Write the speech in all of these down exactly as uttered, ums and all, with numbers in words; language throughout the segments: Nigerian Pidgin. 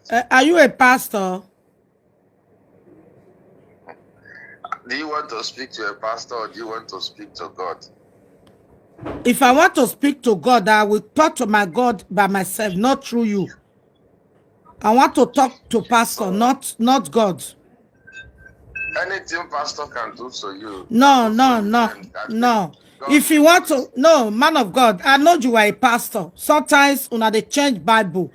Uh, are you a pastor? Do you want to speak to a pastor or do you want to speak to God? If I want to speak to God, I will talk to my God by myself, not through you. I want to talk to pastor, not not God. Anything pastor can do to you. No, no, no, no. If you want to, no, man of God, I know you are a pastor. Sometimes una dey change Bible.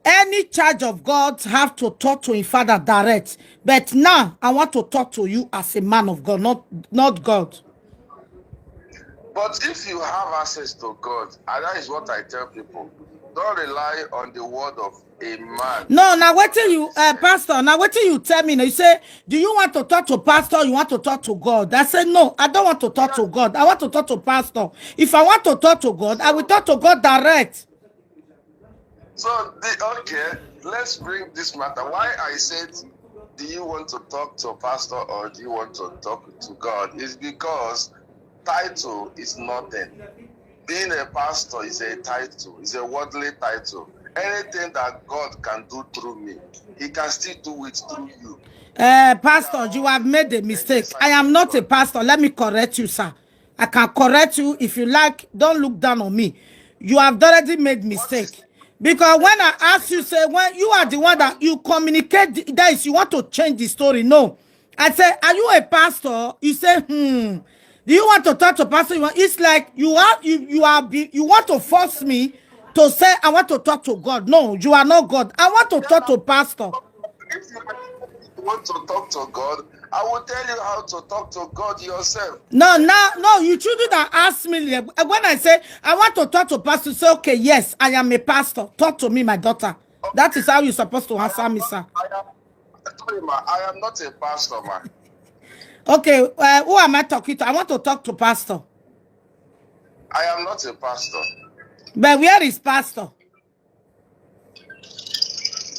Any child of God have to talk to him father direct. But now I want to talk to you as a man of God, not not God. But if you have access to God, and that is what I tell people, don't rely on the word of a man. No, now wait till you, uh, pastor. Now wait till you tell me. Now you say, do you want to talk to pastor? You want to talk to God? I said, no, I don't want to talk to God. I want to talk to pastor. If I want to talk to God, I will talk to God direct. So the, okay, let's bring this matter. Why I said, do you want to talk to a pastor or do you want to talk to God? Is because title is nothing. Being a pastor is a title, is a worldly title. Anything that God can do through me, he can still do it through you. Uh, pastor, you have made a mistake. I am not a pastor. Let me correct you, sir. I can correct you if you like. Don't look down on me. You have already made mistake. Because when I ask you, say, when you are the one that you communicate, that is, you want to change the story. No. I say, are you a pastor? You say, hmm. Do you want to talk to pastor? You want, it's like you are you you are be, you want to force me to say I want to talk to God. No, you are not God. I want to talk to pastor. If you want to talk to God, I will tell you how to talk to God yourself. No, no, no. You shouldn't have asked me. When I say I want to talk to pastor, say, okay, yes, I am a pastor. Talk to me, my daughter. That is how you're supposed to answer me, sir. I am, sorry, ma, I am not a pastor, ma. Okay, uh, who am I talking to? I want to talk to pastor. I am not a pastor. But where is pastor?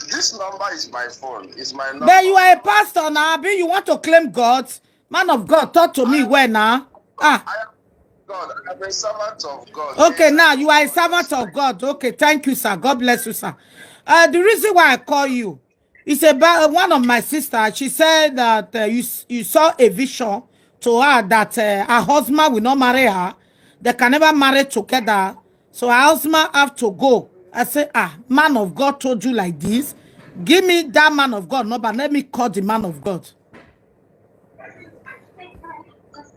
This number is my phone. It's my number. But you are a pastor now, abi you want to claim God? Man of God, talk to me well now. Ah. I am God. I'm a servant of God. Okay, now you are a servant of God. Okay, thank you, sir. God bless you, sir. Uh, the reason why I call you is about, uh, one of my sisters. She said that, uh, you s- you saw a vision to her that, uh, her husband will not marry her. They can never marry together. So her husband have to go. I say, ah, man of God told you like this. Give me that man of God number. Let me call the man of God.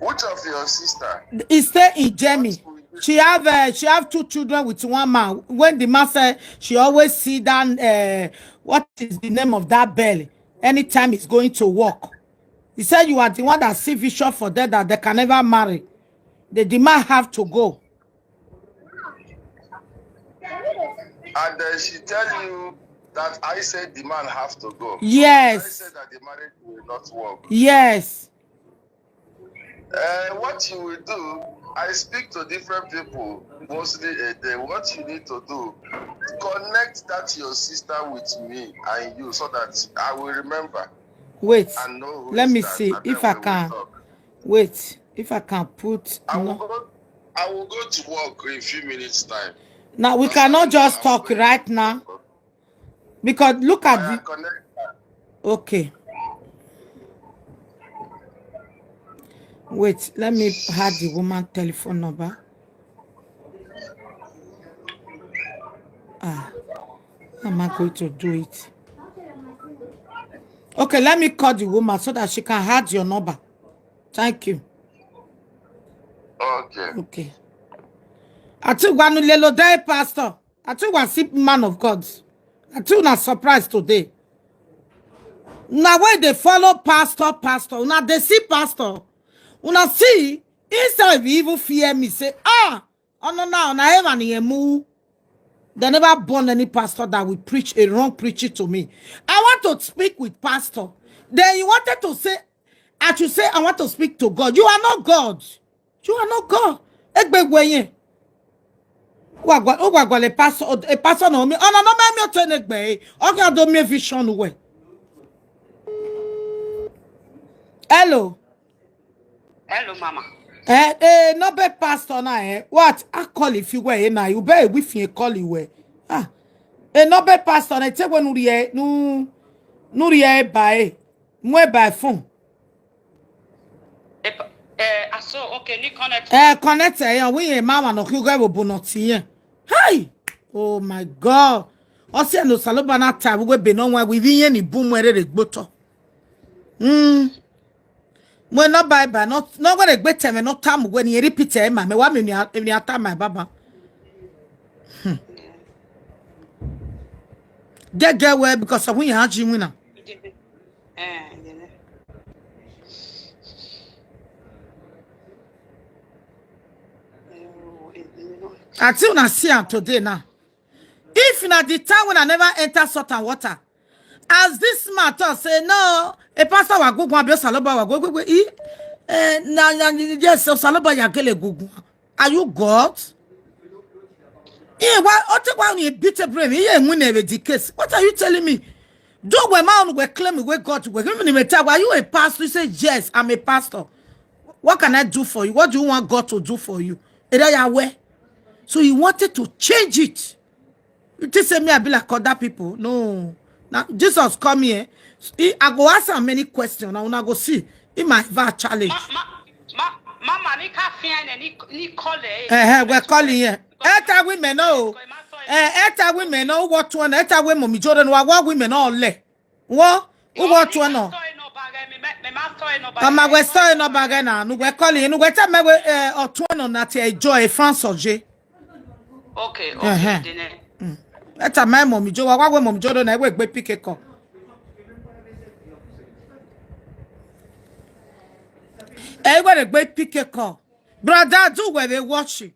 Which of your sister? He stay in Germany. She have, uh, she have two children with one man. When the man said she always see that, uh, what is the name of that bell? Anytime he's going to work, he said you are the one that see vision for them that they can never marry. The, the man have to go. And then she tell you that I said the man have to go. Yes. I said that the marriage will not work. Yes. Uh, what you will do, I speak to different people mostly a day. What you need to do, connect that your sister with me and you so that I will remember. Wait. And know who let me that, see if I can. Wait, if I can put. I will, no. Go, I will go to work in a few minutes' time. Now we That's cannot just talk right now. Because look at the. Okay. Wait, let me add the woman telephone number. Ah, how am I going to do it? Okay, let me call the woman so that she can add your number. Thank you. Okay. Okay. I think one little day, pastor. I think one sick man of God. I think una surprised today. Now when they follow pastor, pastor, now they see pastor. Una see, instead of even fear me, say, ah, oh no, now, now heaven here move. They never born any pastor that will preach a wrong preaching to me. I want to speak with pastor. Then you wanted to say, I should say, I want to speak to God. You are not God. You are not God. Egbe gwe yen. Wa gwa, o wa gwa le pastor, e pastor no mi. Ona no me mi o tene gbe. O ga do mi vision we. Hello. Hello, mama. Eh, eh, no be pastor na eh. What? I call if you were na you be with you call you were. Ah. E no be pastor na take we nu rie nu nu rie e ba e. Mu e ba e phone. Eh, so okay, ni connect. Eh, connect e yan wi e ma wa no ki go e bo no ti yen. Hi! Oh my God. O se no saloba na ta we be no wa wi yen ni bu mu ere re gboto. Mm. Mwe no bye bye, no no go regbe teme no tam we ni repeat e ma me wa me ni a- ni ata my baba. Hmm. Get get well because of when you have Jimmy now. Eh, you know. Until na see am today now. If na the time when I never enter salt and water, as this man talk say no, a pastor wa gugu abi osaloba wa gugu e eh na na yes osaloba ya gele gugu. Are you God? Eh, why o te why you beat a brain? Eh, when never the case. What are you telling me? Do we man we claim we God we give me tell why you a pastor? You say yes, I'm a pastor. What can I do for you? What do you want God to do for you? Either you are where. So he wanted to change it. You think say me I be like other people? No. Now Jesus come here. He, I go ask am many questions. Now una go see. He might have a challenge. Ma, ma, ma, mama, ni ka find any ni call eh. Eh, eh, we're calling here. Enter women, no. Eh, enter women, no. What one? Enter women, mi jore no. What women all le? What? Who what one? No. Ama we so no bagana. No we calling. No we tell me we eh otun no na ti e joy France oje. Okay, okay. Uh-huh. That's a my mommy Joe. Why we mommy Joe don't we gbe pick a call. Eh, we gbe pick a call. Brother, do where they watching.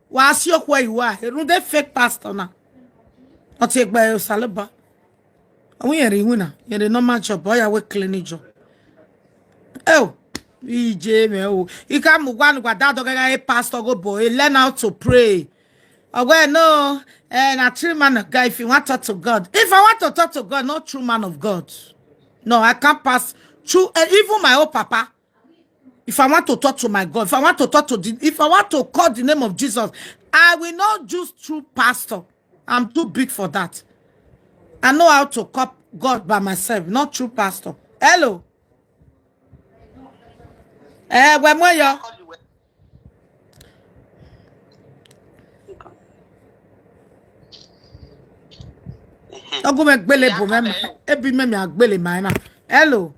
Wa si okwe iwa. Erun de fake pastor na. O ti gba e saloba. Awon yen re iwin na. Yen re normal job. Oya we cleaning job. Oh. Ije me o. Ika mu gwa nu gwa da do gaga e pastor go boy. Learn how to pray. Oh well, no. And a true man of God, if you want to talk to God. If I want to talk to God, not true man of God. No, I can't pass through and even my own papa. If I want to talk to my God, if I want to talk to the, if I want to call the name of Jesus, I will not use true pastor. I'm too big for that. I know how to call God by myself, not true pastor. Hello. Eh, where mo yo? Ogun me gbele bo me. Ebi me mi agbele ma na. Hello.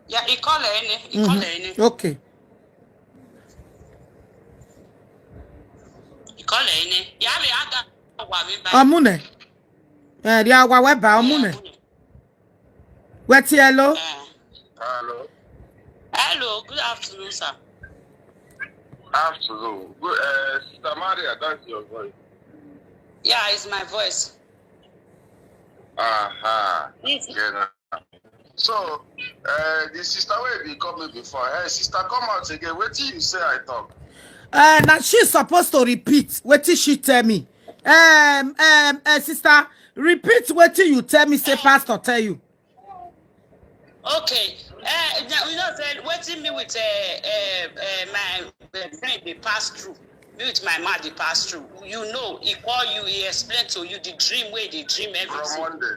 Ya, ikole ene, ikole ene. Okay. Ikole ene. Ya le aga wa mi ba. Amune. Eh, dia wa we ba amune. Weti hello. Eh. Hello. Hello, good afternoon, sir. Afternoon. Good, uh, Sister Maria, that's your voice. Yeah, it's my voice. Aha. Yes. Yeah, na. So, uh, the sister wey be call me before, hey, sister, come out again. Wetin you say I talk? Uh, now she's supposed to repeat. What did she tell me? Um, um, uh, sister, repeat what you tell me. Say, pastor, tell you. Okay. Uh, you know, say, wetin me with uh, uh, uh, my uh, friend dey pass through. Me with my mother dey pass through. You know, he call you, he explain to you the dream wey he dey dream everything. From Monday.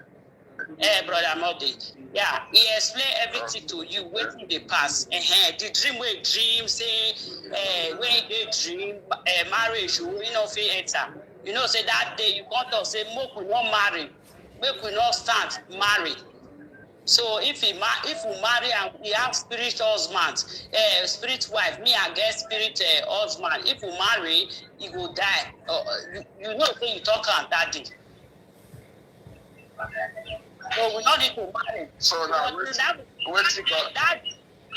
Eh, brother Modi. Yeah, he explain everything to you. Wetin dey pass? Uh-huh. The dream wey dream say, uh, when they dream, uh, marriage, you know, fit enter. You know, say that day you come talk say, make we not marry, make we not stand marry. So if he ma- if we marry and we have spirit husband, uh, spirit wife, me I get spirit uh, husband. If we marry, he go die. Uh, you, you know, say you talk am that day. So we no need to marry. So now, But wait, that, wait, you got that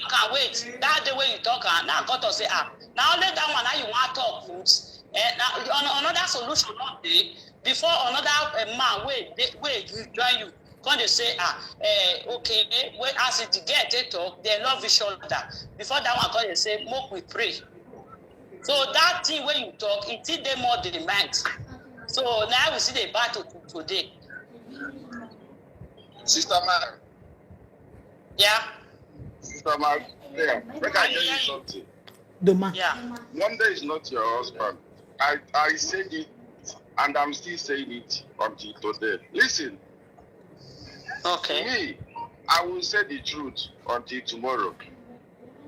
can wait. That day when you talk, ah, now God to say, ah, now let that one now you want talk put. Eh, now on another solution not dey. Before another uh, man wey dey- wey you join you, come dey say, ah, eh, okay, eh, wey as the girl take talk, they love each other. Before that one come dey say, make we pray. So that thing wey you talk, it still dey more than the mind. So now we see the battle to today. Sister Mary. Yeah, Sister Mary. Yeah. Make I tell you something. Doma. Yeah. Monday is not your husband. I, I said it And I'm still saying it until today. Listen, Okay. Me, I will say the truth until tomorrow.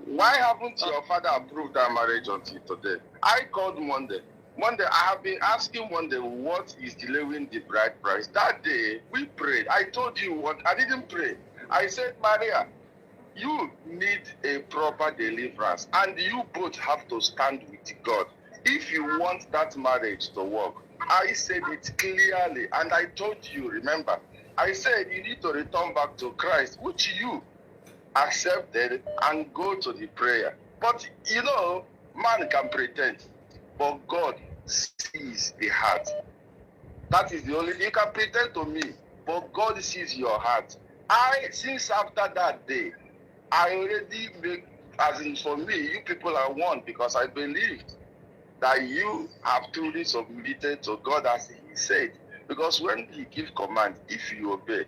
Why haven't your father approved that marriage until today? I called Monday. Monday, I have been asking Monday what is delaying the bride price. That day, we prayed. I told you what, I didn't pray. I said, Maria, you need a proper deliverance, and you both have to stand with God if you want that marriage to work. I said it clearly, and I told you, remember, I said you need to return back to Christ, which you accepted, and go to the prayer. But you know, man can pretend, but God sees the heart. That is the only thing. You can pretend to me, but God sees your heart. I, since after that day, I already make, as in for me, you people are one, because I believed that you have truly submitted to God as He said. Because when He gives command, if you obey,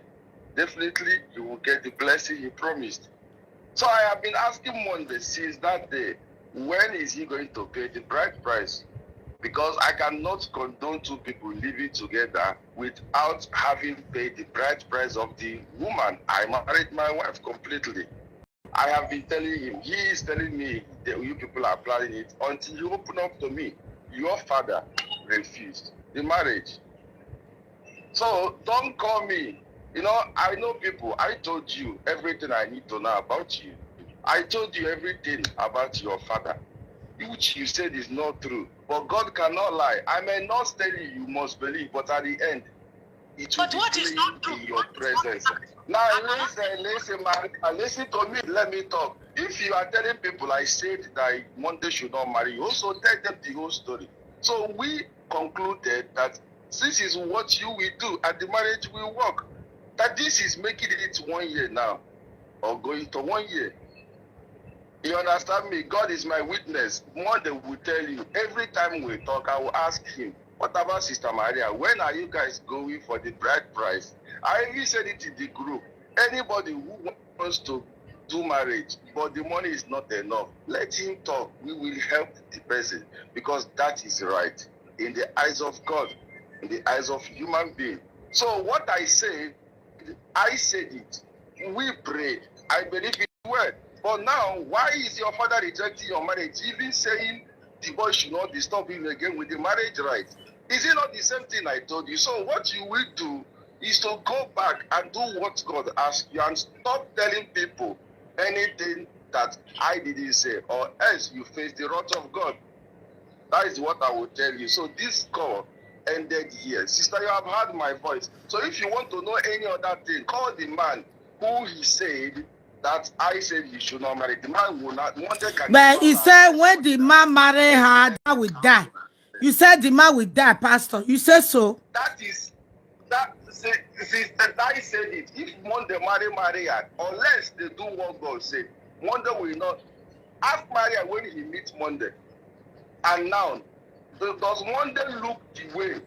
definitely you will get the blessing He promised. So I have been asking Monday since that day, when is he going to pay the bride price? Because I cannot condone two people living together without having paid the bride price of the woman. I married my wife completely. I have been telling him, he is telling me that you people are planning it, until you open up to me. Your father refused the marriage. So don't call me. You know, I know people. I told you everything I need to know about you. I told you everything about your father, which you said is not true. But God cannot lie. I may not tell you, you must believe, but at the end, it will But what is be not true? In your What is not presence. Now, listen, listen, Maria, listen to me. Let me talk. If you are telling people I said that Monday should not marry, you also tell them the whole story. So we concluded that this is what you will do, and the marriage will work. That this is making it one year now, or going to one year. You understand me? God is my witness. Monday will tell you. Every time we talk, I will ask him, "What about Sister Maria? When are you guys going for the bride price?" I even said it in the group. Anybody who wants to do marriage, but the money is not enough, let him talk. We will help the person, because that is right in the eyes of God, in the eyes of human being. So what I say, I said it. We prayed. I believe it well. But now, why is your father rejecting your marriage, even saying the boy should not disturb him again with the marriage right? Is it not the same thing I told you? So what you will do is to go back and do what God asked you, and stop telling people anything that I didn't say, or else you face the wrath of God. That is what I will tell you. So this call ended here. Sister, you have heard my voice. So if you want to know any other thing, call the man who he said that I said he should not marry. The man will not. Monday can But never he lie. Said when the man marry her, that will die. You said the man will die, Pastor. You say so. That is that. See, see, that I said it. If Monday marry Maria, unless they do what God said, Monday will not. Ask Maria when he meets Monday. And now, the- does Monday look the way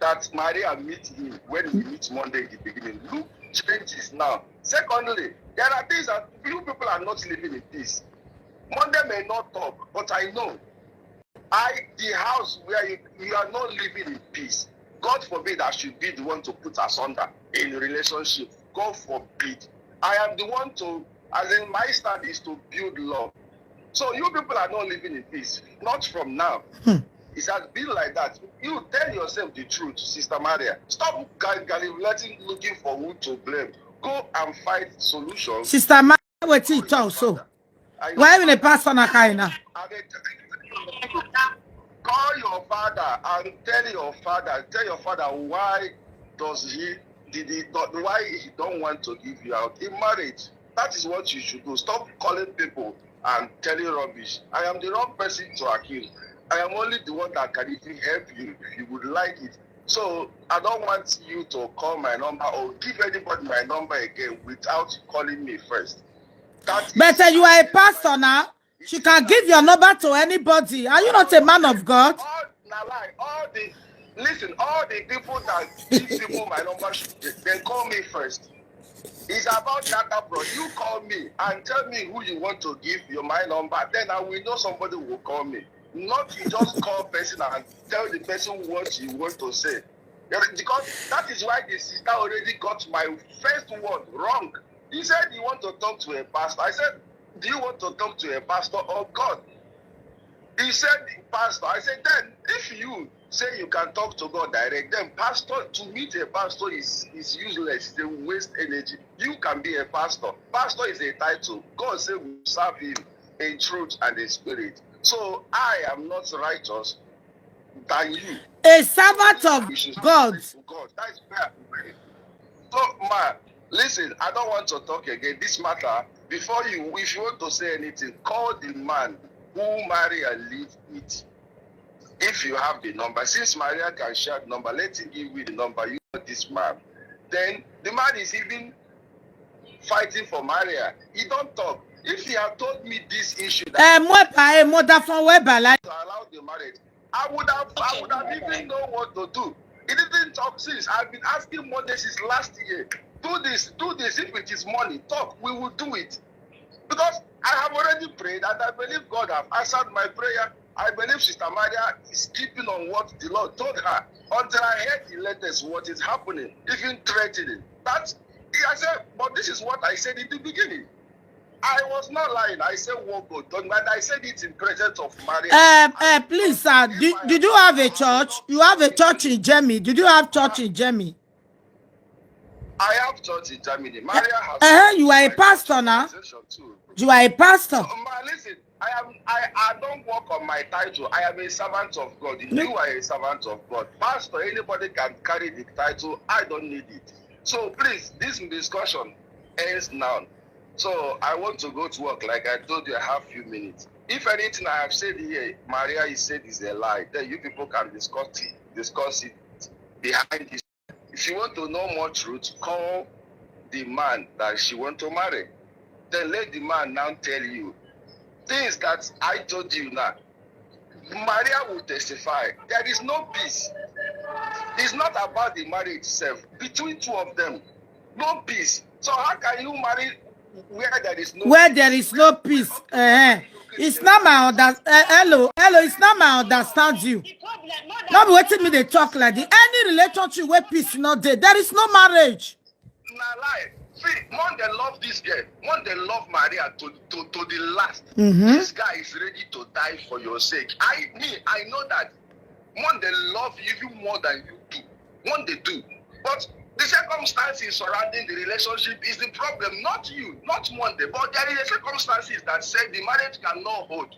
that Maria meets him when he meets Monday in the beginning? Look changes now. Secondly, there are things that you people are not living in peace. Monday may not talk, but I know I the house where you, you are not living in peace. God forbid I should be the one to put asunder in relationship. God forbid. I am the one to, as in my stand is to build love. So you people are not living in peace. Not from now. It has been like that. You tell yourself the truth, Sister Maria. Stop gal- gallivanting, looking for who to blame. Go and find solutions. Sister Ma, wetin you talk so? I- Why even a pastor na kind of? I mean, call your father and tell your father, tell your father why does he did he not, why he don't want to give you out in marriage. That is what you should do. Stop calling people and telling rubbish. I am the wrong person to accuse. I am only the one that can even help you if you would like it. So I don't want you to call my number or give anybody my number again without calling me first. That But is- uh, you are a pastor now. She can give your number to anybody. Are you not a man of God? All, na lie. All the listen. All the people that give people my number, should, they call me first. It's about that, bro. You call me and tell me who you want to give your my number. Then I will know somebody will call me. Not you just call person and tell the person what you want to say. Yeah, because that is why the sister already got my first word wrong. He said he want to talk to a pastor. I said, "Do you want to talk to a pastor or God?" He said, "Pastor." I said, "Then if you say you can talk to God direct, then pastor, to meet a pastor is, is useless. It's a waste energy. You can be a pastor. Pastor is a title. God said we serve him in truth and in spirit. So I am not righteous than you." A servant of God. God. That is where I'm ready. So, ma, listen, I don't want to talk again. This matter, before you, if you want to say anything, call the man who Maria lived with. If you have the number, since Maria can share the number, let him give you the number. You know this man. Then the man is even fighting for Maria. He don't talk. If he had told me this issue, that Eh, mo pa, eh, mo da fun we ba la. To allow the marriage, I would have, I would have even know what to do. He didn't talk since. I've been asking Monday since last year. Do this, do this. If it is money, talk. We will do it. Because I have already prayed and I believe God have answered my prayer. I believe Sister Maria is keeping on what the Lord told her. Until I heard the latest, what is happening, even threatening. That's, I said, but this is what I said in the beginning. I was not lying. I said what God told me, and I said it in presence of Maria. Uh, uh, please, sir, did, did you have a church? You have a church in Germany. Did you have church in Germany? I have church in Germany. Maria has. Uh, you are a pastor now. You are a pastor. So, ma, listen, I am. I, I don't work on my title. I am a servant of God. You are a servant of God. Pastor, anybody can carry the title. I don't need it. So please, this discussion ends now. So I want to go to work. Like I told you, I have few minutes. If anything I have said here, Maria is said is a lie, then you people can discuss it, discuss it behind this. If you want to know more truth, call the man that she want to marry. Then let the man now tell you things that I told you now. Maria will testify. There is no peace. It's not about the marriage itself. Between two of them, no peace. So how can you marry where there is no Where there is no peace? Eh, it's not my understanding. Hello, hello, it's not my understand you. No be wetin me dey talk like this. Any relationship where peace not there, there is no marriage. Na lie. See, one dey love this girl, one dey love Maria to, to, to the last. Mhm. This guy is ready to die for your sake. I, me, I know that one dey love you even more than you do. One dey do. But the circumstances surrounding the relationship is the problem, not you, not one day. But there is a circumstances that said the marriage cannot hold.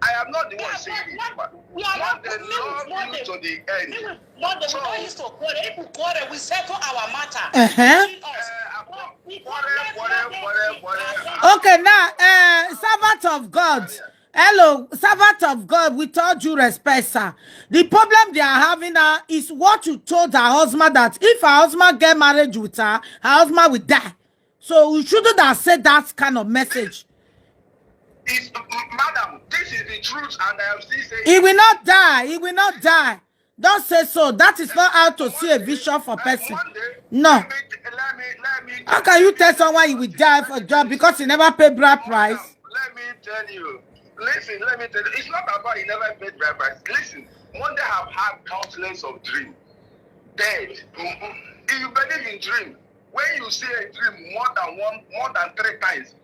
I am not the one saying it, but We are one not day Muslims, love one you day. to the end. But they will not used to quarrel. If we quarrel, we settle our matter. Uh-huh. Between us. Uh, We quarrel, quarrel, quarrel, quarrel. Okay, now, uh, servant of God. Hello, servant of God, with all due respect, sir. The problem they are having now is what you told her husband, that if her husband get married with her, her husband will die. So you shouldn't have said that kind of message. It's, madam, this is the truth, and I am still saying. He will not die. He will not die. Don't say so. That is not how to see a vision for person. One day, No. Let me, let me, let me. How can you tell someone he will die for job because he never paid bride price? Let me tell you. Listen, let me tell you. It's not about he never paid bride price. Listen, Monday have had countless of dreams. Dead. Mm-mm. If you believe in dream, when you see a dream more than one, more than three times,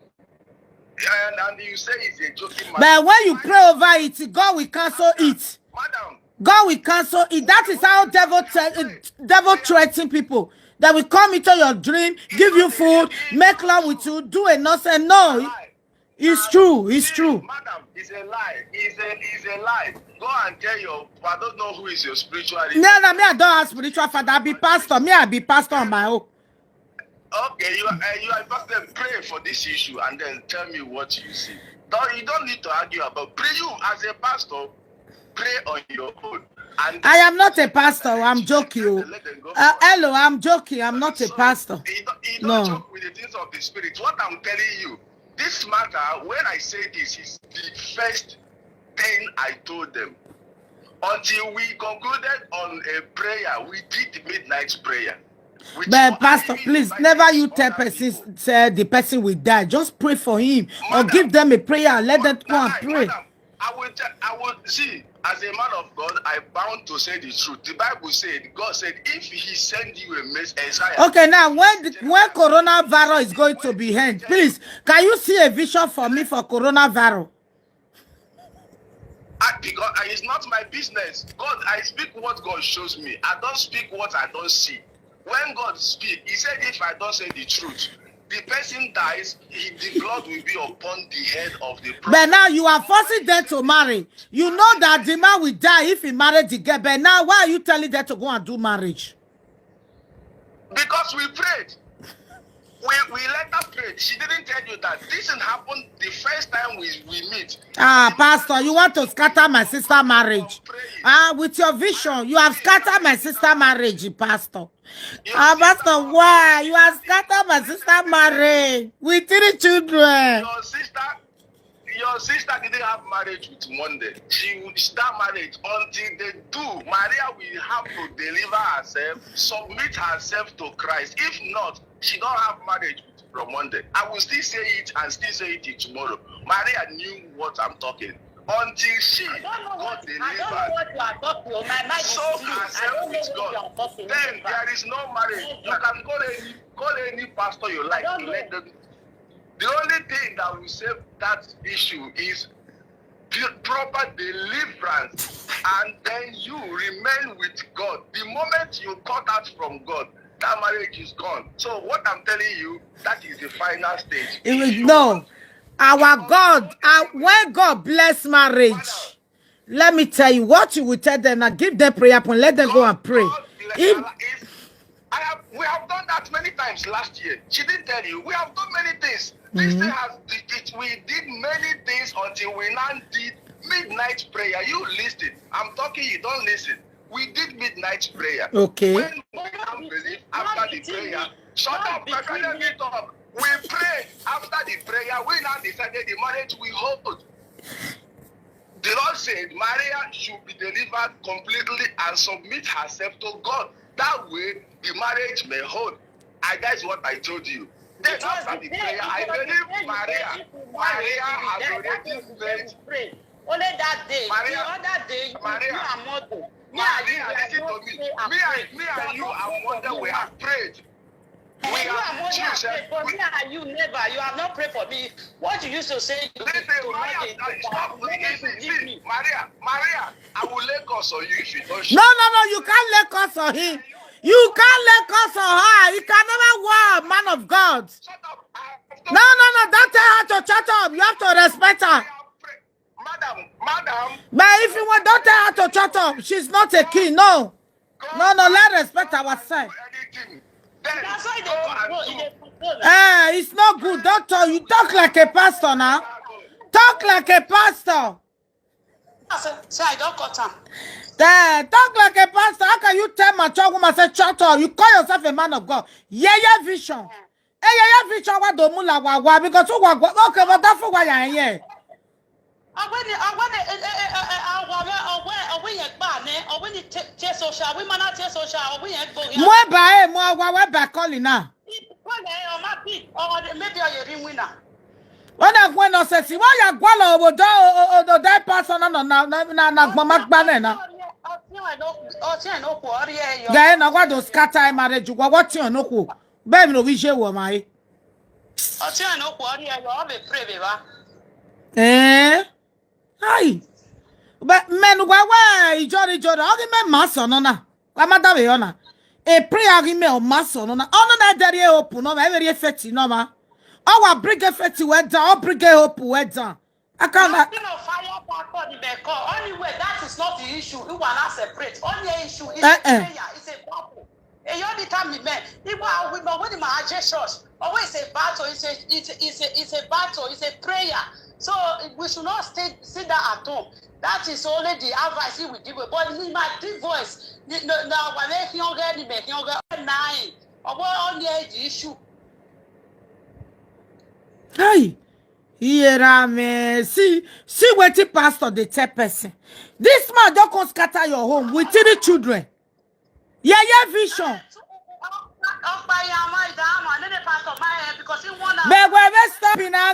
and, and you say it's a joking matter. But when you pray over it, God will cancel it. Madam, God will cancel it. That is how devil te- devil threaten people. They will come into your dream, give you food, make love with you, do a nonsense. No, it's true. It's true. Madam, it's a lie. It's a, it's a lie. Go and tell your, I don't know who is your spiritual leader. No, no, me, I don't have spiritual father. I be pastor. Me, I be pastor on my own. Okay, you are, uh, you are pastor. Pray for this issue and then tell me what you see. No, you don't need to argue about. Pray you as a pastor. Pray on your own. And I am not a pastor. I'm joking. Oh. Let them go Uh, forward. Hello, I'm joking. I'm not a So, pastor. You don't, you don't No. Joke with the things of the spirit. What I'm telling you, this matter, when I say this, is the first thing I told them. Until we concluded on a prayer, we did the midnight prayer. With But no pastor, even please, inviting never you other tell person people. Say the person will die. Just pray for him or Madam, give them a prayer. Let them go and Madam, pray. Madam, I will, te- I will see. As a man of God, I bound to say the truth. The Bible said, God said, if He send you a message, Okay, now when the, when coronavirus is going to be end, please, can you see a vision for me for coronavirus? I, because I, it's not my business. God, I speak what God shows me. I don't speak what I don't see. When God speak, He said, if I don't say the truth, the person dies. He, the blood will be upon the head of the prophet. But now you are forcing them to marry. You know that the man will die if he married the girl. But now why are you telling them to go and do marriage? Because we prayed. We, we let her pray. She didn't tell you that this thing happened the first time we, we meet. Ah, Pastor, you want to scatter my sister marriage. Ah, with your vision, you have scattered my sister marriage, Pastor. Ah, Pastor, why? You have scattered my sister marriage with three children. Your sister, your sister didn't have marriage with Monday. She, she that marriage until they do. Maria will have to deliver herself, submit herself to Christ. If not, she don't have marriage with, from Monday. I will still say it and still say it till tomorrow. Maria knew what I'm talking. Until she I don't know got what I don't know delivered, what you are talking. Oh, my mind is soak clean. I herself don't know with what you are God, talking. then there is no marriage. You can call any call any pastor you like. don't know. Let them. The only thing that will save that issue is pu- proper deliverance, and then you remain with God. The moment you cut out from God, that marriage is gone. So what I'm telling you, that is the final stage. It was If you no. Our God, uh, when God bless marriage, let me tell you what you will tell them now. Give them prayer point. Let them go and pray. God bless If her. If I have, we have done that many times last year. She didn't tell you. We have done many things. This Mm-hmm. thing has it, we did many things until we now did midnight prayer. You listen. I'm talking. You don't listen. We did midnight prayer. Okay. When we now believe after the prayer, shut up, my friend, let me talk. We prayed after the prayer. We now decided the marriage we hold. The Lord said Maria should be delivered completely and submit herself to God. That way, the marriage may hold. And that's what I told you. Then It was after the the day- prayer, it I was the believe day you Maria. said if you marry, Maria has then that already day you said made. We pray. Only that day. Maria, The other day, you, Maria, you are mother. Me and you, Maria, we are listen to not me. pray and Me pray. and me and you and Monday we have prayed. Eh, We you have and Monday choose, have eh, prayed, but we- me and you never. You have not prayed for me. What you used to say, you Listen, to Maria, not give stop, me stop, that. Many listen, to give see, me. Maria, Maria, I will lay curse on you if you don't. No, no, no, you can't lay curse on him. You can't lay curse on her. He can never war, man of God. Shut up. I have No, no, no, don't tell her to shut up. You have to respect her. Madam, madam. But if you want, don't tell her to shut up. She's not a king. No. No, no, let's respect ourselves. Anything. Then That's why they go and control. do. They control. Eh, it's not good. Don't talk. You talk like a pastor now. Talk like a pastor. So, so I don't cut am. Eh, talk like a pastor. How can you tell my child woman say shut up? You call yourself a man of God. Yeah, yeah, vision. Hey, yeah, yeah, vision. What do mula wa wa? Because who wa wa? Okay, but that's for why I am here. Ọgbẹni ọgbẹni ọwọ ọwọ ọwọ yẹn gbà ní ọwọ ní ṣe social wí máa ṣe social ọwọ yẹn gbòòrò. Mo ẹ bá ẹ mo wa wa bá kọ́lì náà. Wọ́n lè ọmọ bí ọwọ́ maybe ọyẹ rí win na. Wọ́n náà fún ẹ náà ṣe sí wọ́n yà gbọ́ lọ òbòdó òdòdó ẹ̀ pásọ náà nà nà nà nà gbọ́n má gbá náà nà. Ọtí ẹ̀ ló kù ọrí ẹ̀ yọ. Gẹ̀ẹ́ náà wà dó scatter ẹ̀ marriage wọ́n wọ́n tiẹ̀ ní kù bẹ́ẹ̀ mi ò wí ṣe wọ̀ máa yé. Ọtí ẹ̀ ló kù ọrí ẹ̀ yọ ọ́ bẹ̀ pray bẹ̀ wá. Ẹ̀ẹ́n. Ayi. But men why why ijori ijori ogi men maso no na. Wa ma da we ona. E prayer gi me o maso no na. Ono na deri e open no ma e very effect no ma. O wa bring effect we down, o bring e hope we down. I can't. Nothing of fire pastor the beko. Anyway, that is not the issue. You wanna separate. Only issue is Eh, a eh. Prayer. It's a battle. Èyí ò ní ká mi mẹ́. Ìwọ àwọn ìmọ̀ wọ́n ní màá jẹ́ church. Always a battle. It's a, it's a, it's a, it's a battle. It's a prayer. So we should not stay, sit down at home. That is only the advice he will give. But in my deep voice, ni- no, no, wà lẹ́ hiọ́ngẹ́ ni mẹ́ hiọ́ngẹ́ nine. Ọwọ́ only the issue. Hey, hear me. See, see what the pastor they tell person. This man don't come scatter your home with three children. Yeah, yeah, vision. Ọ̀pá ìyá ọmọ ìdá àmọ́ nílé pastor máa ẹ̀ because he wọ́n náà. But we will stop in our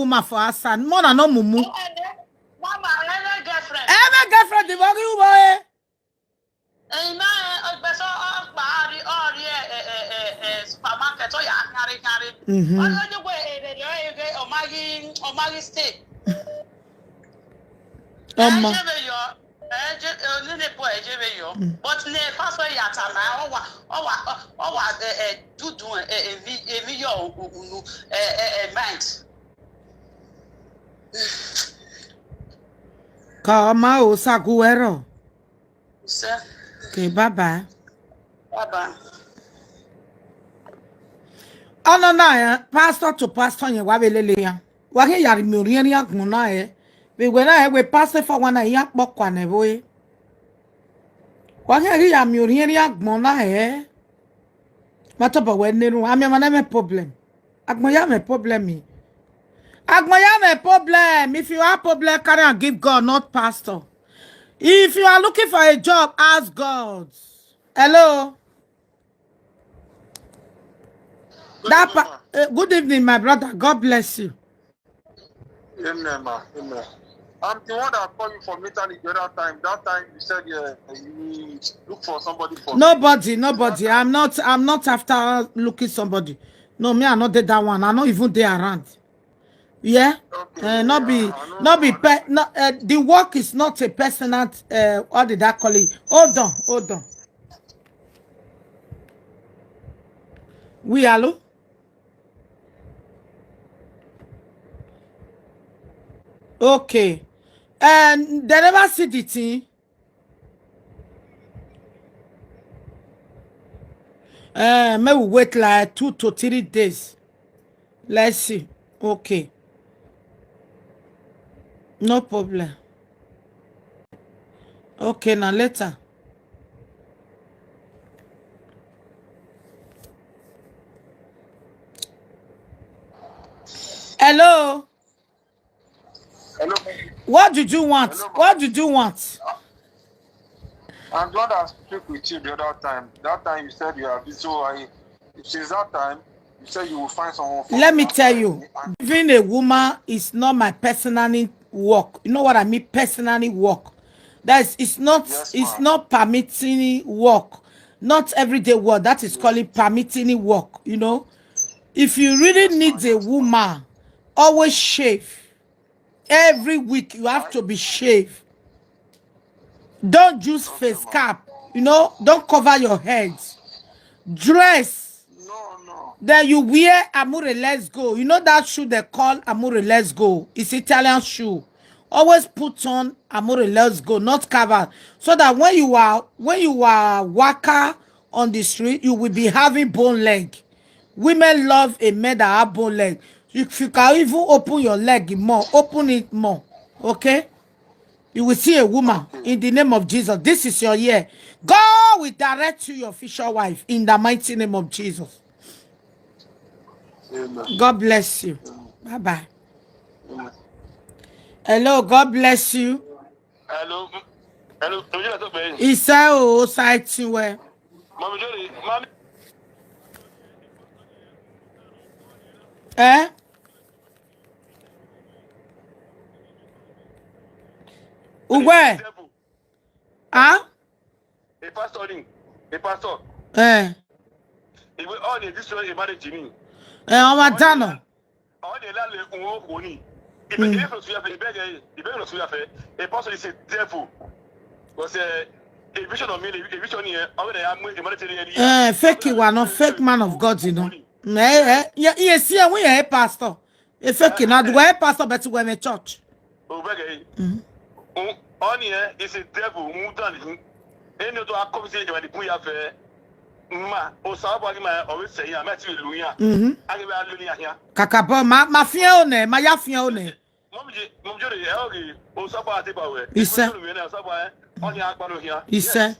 woman for outside. More than no mumu. Mama, any girlfriend? Every girlfriend the worry you boy. Ẹ̀yin náà ọgbẹ́ sọ ọgbà ọ̀rí ọ̀rí ẹ̀ ẹ̀ ẹ̀ ẹ̀ supermarket ó yà á kárí kárí. Mhm. Wọ́n lójú pé èrè rẹ̀ èrè ọ̀máyí ọ̀máyí stay. Ọmọ. Ẹ ṣe mi yọ ẹ jẹ onílé bọ ẹ jẹ mi yọ but ní fásọ yàtà náà ọ wà ọ wà ọ wà ẹ ẹ dúdú ẹ ẹ èmi èmi yọ òkùnkùn ẹ ẹ ẹ mind. Ka ọma o saguwero. Sir, Okay, bye bye. bye bye. Ọnụ na ya pastor to pastor nye wa belele ya. Wa ke yari mi ori ori agbon na e. We we na e we pastor for one ya kpọkwa na we. Wa ke ri ya mi ori ori agbon na e. Ma to bo we neru ami ma na me problem. Agbon ya me problem mi. Agbon ya me problem. If you have problem, carry and give God, not pastor. If you are looking for a job, ask God. Hello. That pa- uh, good evening, my brother. God bless you. Amen, ma. Amen. I'm the one that called you from Italy the other time. That time you said uh, you look for somebody for me. Nobody, nobody. I'm not. I'm not after looking somebody. No, me, I not did that one. I not even there around. Yeah. Okay, Uh, not be, yeah, I know not be. the Pe- not, uh, the work is not a personal. Uh, what did I call it? Hold on, hold on. We hello. Okay. And they never see the thing. Uh, may we wait like two to three days. Let's see. Okay. No problem. Okay, now later. Hello. Hello. What did you want? Hello, ma. What did you want? I'm the one that speak with you the other time. That time you said you are busy. So I, since that time, you said you will find someone for Let me I'm tell fine. you, And giving a woman is not my personally work. You know what I mean? Personally work. That is, it's not. Yes, It's ma'am. Not permitting work. Not everyday work. That is calling permitting work. You know, if you really Yes, need ma'am. A woman, always shave. Every week you have to be shaved. Don't use Okay, face ma'am. Cap. You know, don't cover your head. Dress. No, no. Then you wear Amure Let's Go. You know that shoe they call Amure Let's Go. It's Italian shoe. Always put on Amure Let's Go, not covered, so that when you are when you are waka on the street, you will be having bone leg. Women love a man that have bone leg. If you can even open your leg more, open it more. Okay? You will see a woman in the name of Jesus. This is your year. God will direct you your future wife in the mighty name of Jesus. Amen. God bless you. Bye bye. Amen. Hello, God bless you. Hello. Hello. Ǹjẹ́ ìyá tó pè é? Iṣẹ́ o, ṣáìtì wẹ̀. Mami Jọ́lì. Mami. Eh? Uwe. Ah? A pastor ni. A pastor. Eh. Ìwé ọ̀ ní this one a marriage ni. Eh, ọmọ dáná. Ọ̀ ní lálẹ́ òun kò ní. Ìbẹ̀rẹ̀ lọ sí yàfẹ́. Ìbẹ̀rẹ̀ ìbẹ̀rẹ̀ lọ sí yàfẹ́. A pastor is a devil. Because uh, a vision of me, a vision here. Ọ̀rẹ́ rẹ̀ á mú ìmọ̀lẹ́ tẹ̀lé ẹni. Eh, fake one, no fake man of God, you know. Eh, eh, yeah, yeah, see, we are a pastor. A fake, not the way pastor, but we're a church. Obege. Mm. Oni eh is a devil. Mudan. Eni to akomisi ejama di buya fe. Ma o sabo ni ma o se ya ma ti lu ya. Mhm. Age be alu ni ya. Kàkà bọ́, ma ma fi ẹ́ ònà, ma ya fi ẹ́ ònà. Mom je, mom je e oge. O sabo ati ba we. Ise. Mo ni o sabo eh. Oni akparo ya. Ise.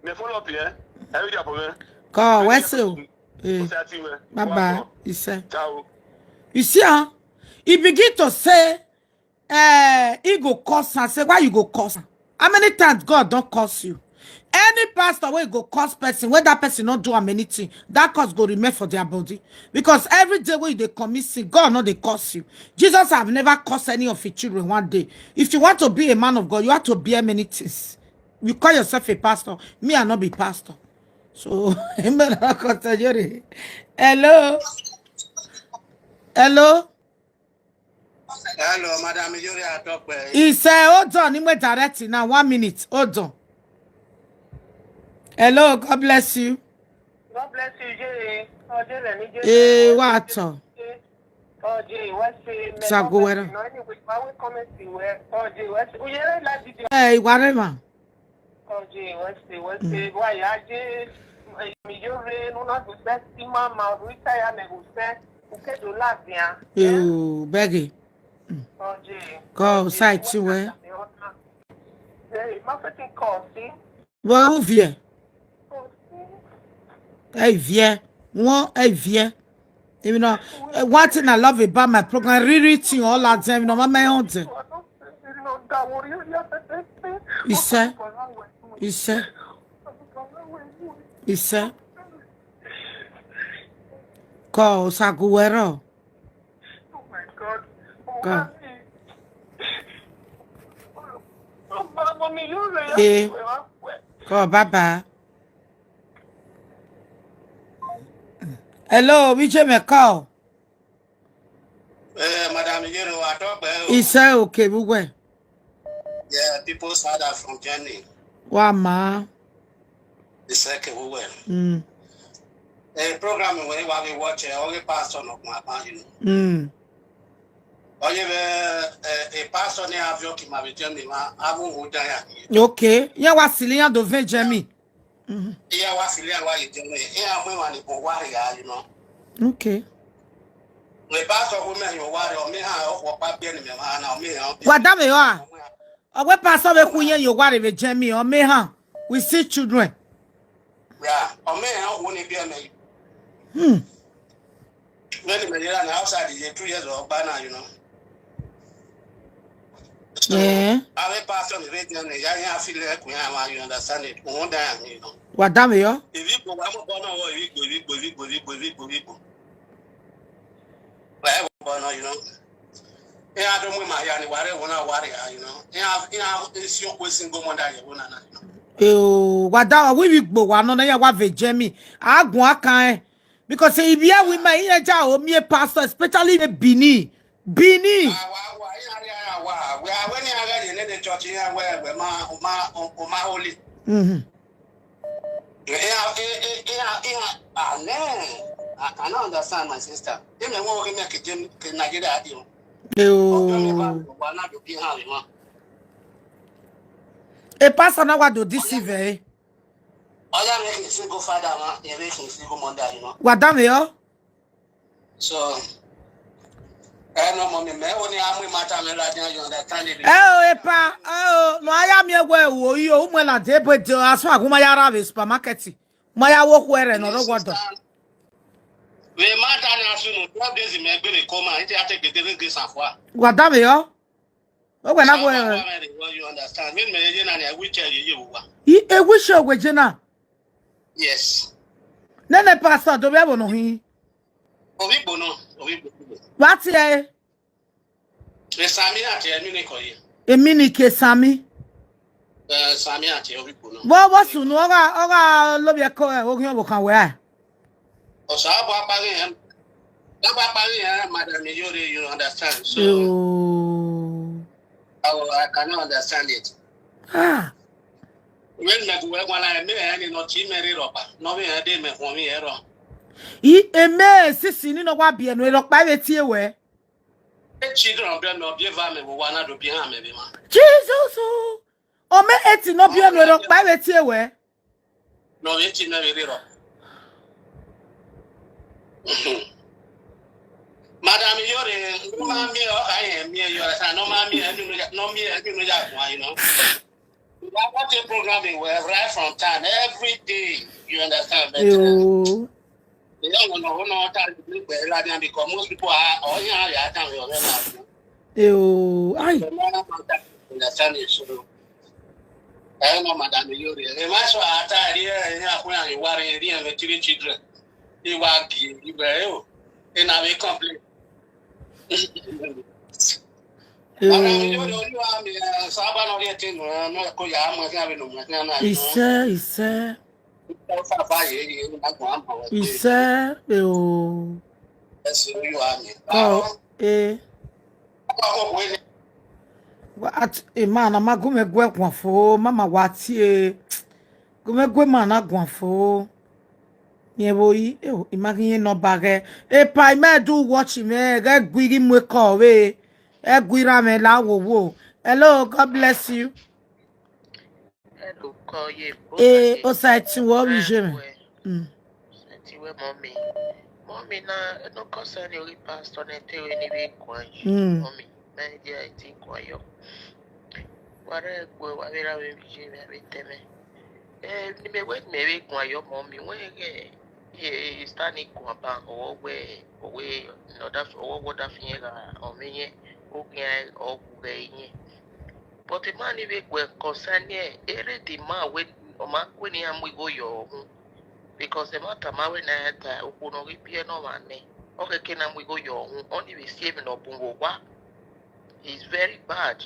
Me follow up eh. E wi di apo me. Kọ́ wẹ́sẹ̀ o. Eh, O se ati we. bye bye. Ise. Ciao. You see, huh? He begin to say, eh, he go curse and say, why you go curse am? How many times God don't curse you? Any pastor wey go curse person, when that person not do am anything, that curse go remain for their body. Because every day when they commit sin, God not they curse you. Jesus have never cursed any of his children one day. If you want to be a man of God, you have to bear many things. You call yourself a pastor. Me, I not be pastor. So, hello. Hello. Hello, Madam Yuri Atokwe. He said, hold on, he went direct now. One minute. Hold on. Hello, God bless you. God bless you, Jerry. Oh, Jerry, ni Jerry. Eh, what? Oh, Jerry, what's the Sagowera. No, anyway, why we comment to where? Oh, Jerry, what's the Uyere la video? Hey, whatever. Oh, Jerry, what's the what's the why? I Jerry, mi yo re no na go say mama retire me go say. Uke do la bien. You begging. Oh, Jerry. Go side to where? Hey, my freaking call, see? Well, who fear? Hey, fear. One, hey, fear. You know, eh, one thing I love about my program, rereading all that time, you know, my own thing. He said, he said, he said, call Saguero. Oh my God. Go. Oh, Mommy, you Eh. Call Baba. Hello, V J McCall. Eh, Madam Yuri Atokwe. He said, okay, we went. Yeah, people sad from Germany. Wa ma. The second we were. Mm. A program where we watch eh, only pastor of my man, you know. Mm. Only eh, a pastor near have your kima with Germany, ma, I won't go there. Okay. Yeah, wa silian do vejemi. Yeah, what feel like why you tell me? Yeah, we want to go worry, you know. Okay. The pastor women you worry on me, how what pa be any man on me, how Wa dame yo a. Owe pastor we kuye yo wa re vejemi o me ha. We see children. Yeah, on me, how won't it be a me? Hmm. When the man na outside the year two years old by now, you know. So, Eh. I will pass on the radio and I feel like we are, you understand it. We won't die, you know. Wa dame yo. If you go, I'm gonna go, if you go, if you go, if you go, if you go, if you go. Like, you know. Yeah, I don't want my yani, whatever, whatever, you know. Yeah, yeah, it's your question, go on that, you know. Eh, wa da wa wi gbo wa no na ya wa vejemi. Agun akan e. Because if you we my in ja o me pastor, especially the Bini. Bini. Ah, wa, wa, yeah, yeah, yeah, wa. We are when you are in the church here, where, where ma, ma, ma holy. Mhm. Yeah, yeah, yeah, yeah, yeah. Ah, no. I cannot understand my sister. You know what we make it in Nigeria, you know. Eh, oh. Wa na do bi ha we ma. E pastor na wa do deceive eh. Oya make a single father, ma. You make a single mother, you know. Wa dame yo. So, eh, no, mommy, me only I'm with my time, you understand it. Eh, oh, e pa, eh, oh, no aya mi ewe wo yo, umwe la de bo de aso aguma ya ra ve supermarket. Ma ya wo ku ere no ro gwodo. We matter na soon, twelve days in my baby coma, it take the days this and for. Wa dame yo. O gwe na gwe. You understand? Me, me, you know, I will tell you, you wa. I e wi show gwe je na. Yes. Nene pastor do be bo no hi. Obi bono, obi bono. Wa ti e. E Sami ati emi ni ko ye. Emi ni ke Sami. Eh, Sami ati obi bono. Wo wo sunu oga oga lo bi e ko e o gin o kan we. Osa abo apari en. Abo apari en, madam, you, you understand. So, Oh. I, will- I cannot understand it. Ah. When me go work one line, me and you know, team me ropa. No me and they me for me ero. I eme sisi ni no wa bi enu ero pa we ti e we. Children be no be va me wo wana do be ha me be ma. Jesus o. Ome eti no bi enu ero pa we tie we. No be ti me be ro. Madam Yori, no ma mi o aye mi yo sa no ma mi enu no ya no mi enu no ya kwa you know. We are watching programming well right from time every day. You understand better? Yo. They don't know no time to be like that because most people are oh yeah yeah time you know. Yo. Ai. Understand it so. I know Madam Yori. The man so I tell you, you are going to worry you and the three children. You are give you were you. And I will complain. Madam Yori, you are me. So I want to get in. No, ko ya mo ya no mo ya na. Ise, ise. Fa fa ye ye na ko am ba. Ise, yo. Yes, you are me. Oh, eh. Oh, wait. What a man, I'm a gume gwe kwafo, mama wati e. Gume gwe man a gwafo. Ye boy, eh, imagine no bage. E pa me do watch me, ge gwiri mwe ko we. E gwira me la wo wo. Hello, God bless you. Hello, call you. Eh, o sa ti wo mi je me. Mm. Ti we mommy. Mommy na no concern you pastor na te we ni we kwa. Mm. Mommy, na dia ti kwa yo. Ware gwe wa vera we je me be teme. Eh, ni me we me we kwa yo mommy. We ge ye stani kwa ba o we o we no da o wo da fi ga o me ye o ge o ge ye. But the man ni we gwe concern ye ere the man we o ma kwe ni amu go yo hu. Because the matter ma we na ya ta o ko no ri pie no ma ne. O ke ke na mu go yo hu. Oni we sie mi no bungo wa. He's very bad.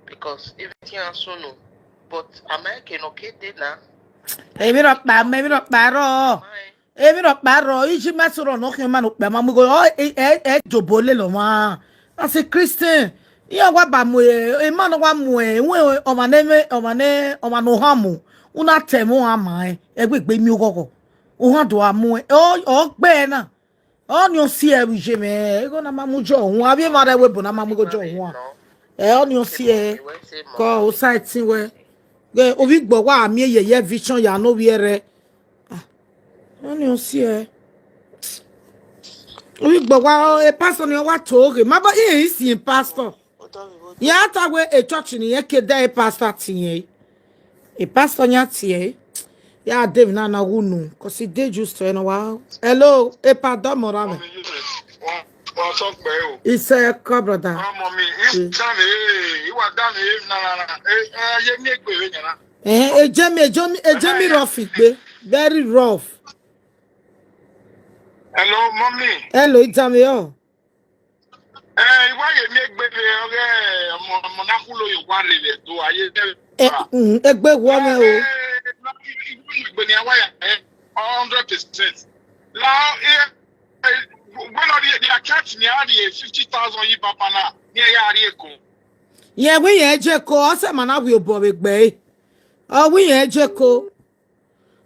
Because if ti asunu, but am I ke no ke de na. Ebi ro pa, me bi ro pa ro. Ebi ro pa ro. Iji ma soro no ke ma no pe ma mu go. Oh, e e e jobo le lo ma. As a Christian, iya wa ba mu e, e ma no wa mu e. We o ma ne me, o ma ne, o ma no ha mu. Una te mu ama e. E gbe gbe mi o gogo. O ha do amu e. O o gbe na. Oni o si e wi je me. E go na ma mu jo. Won abi ma re we bo na ma mu go jo won. E oni o si e. Ko o sa ti we. Ge ovi gbo wa mi ye ye vision ya no wi ere. Ah. Oni o si e. Ovi gbo wa e pastor ni wa to ge. Ma ba e si e pastor. Ya ta we e church ni ye ke da e pastor ti ye. E pastor nya ti ye. Ya Dave na na wunu. Cause e dey just to no wa. Hello, e pardon mo ra me. Wọ́n sọ pé o. It's a call, brother. Ọmọ mi, ìwà dá mi, ìwà dá mi, ìwà nana. Ẹ yé mi ègbè rẹ̀ yàrá. Eh, e je mi, e je mi, e je mi rough igbe. Very rough. Hello, mommy. Hello, Itamio. Ẹ ìwà yé mi ègbè rẹ̀ ọ̀rẹ́ ọmọ ọmọ náà kú lóye wà rẹ̀ rẹ̀ tó ayé tẹ̀. Eh, mm, egbe wo me o. Ìgbè ni àwa yà ẹ hundred percent. La ẹ gbọ́dọ̀ di di account ni a di fifty thousand yìí bàbá náà ní ẹ̀yà àrí èkó. Ye wi ye je ko o se mana wi obo we gbe. O wi ye je ko.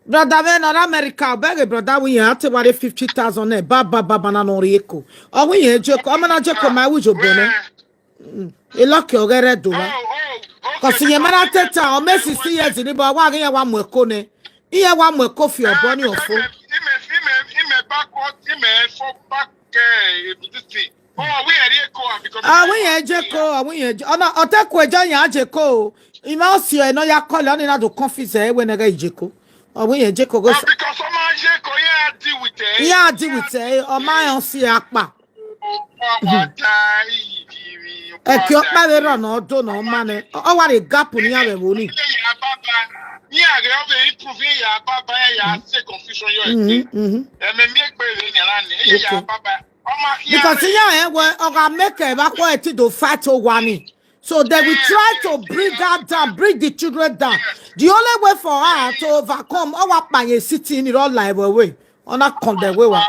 Brother we na America, o be ge brother we ye ate wa fifty thousand ne ba ba ba ba na no ri eko. O wi ye je ko, o mana je ko ma wi jo bo ne. E lo ke o gere do wa. Cause ye mana teta o me sixty years ni ba wa ge ye wa mu eko ne. Iye wa mu eko fi obo ni ofo. Ime ime ime back what ime for back eh this thing. Oh, we are here because Awin ye je ko, awin ye je. Ona oteku ejo yan je ko. Ima o si e no ya call oni na do confuse e we na ga je ko. Awin ye je ko go. Oh, because ọmọ je ko ya deal with it. Ya deal with e o ma yon si apa. Ọmọ wa ta yi. E ki o pa we ro no do no ma ne. O wa re gap ni ya we wo ni. Ní àgbẹ̀ ọ̀bẹ improve yà bàbá yà ṣe confusion yọ ẹ̀. Mhm, mhm. Ẹ̀mẹ̀ mi ègbè rẹ̀ yàrá ni yà bàbá. Ọmọ akíyà Because ya e we o ga make e ba ko e ti do fight o wa ni. So they will try to bring that down, bring the children down. The only way for her to overcome our panye city in all life away. Ona kon de we wa.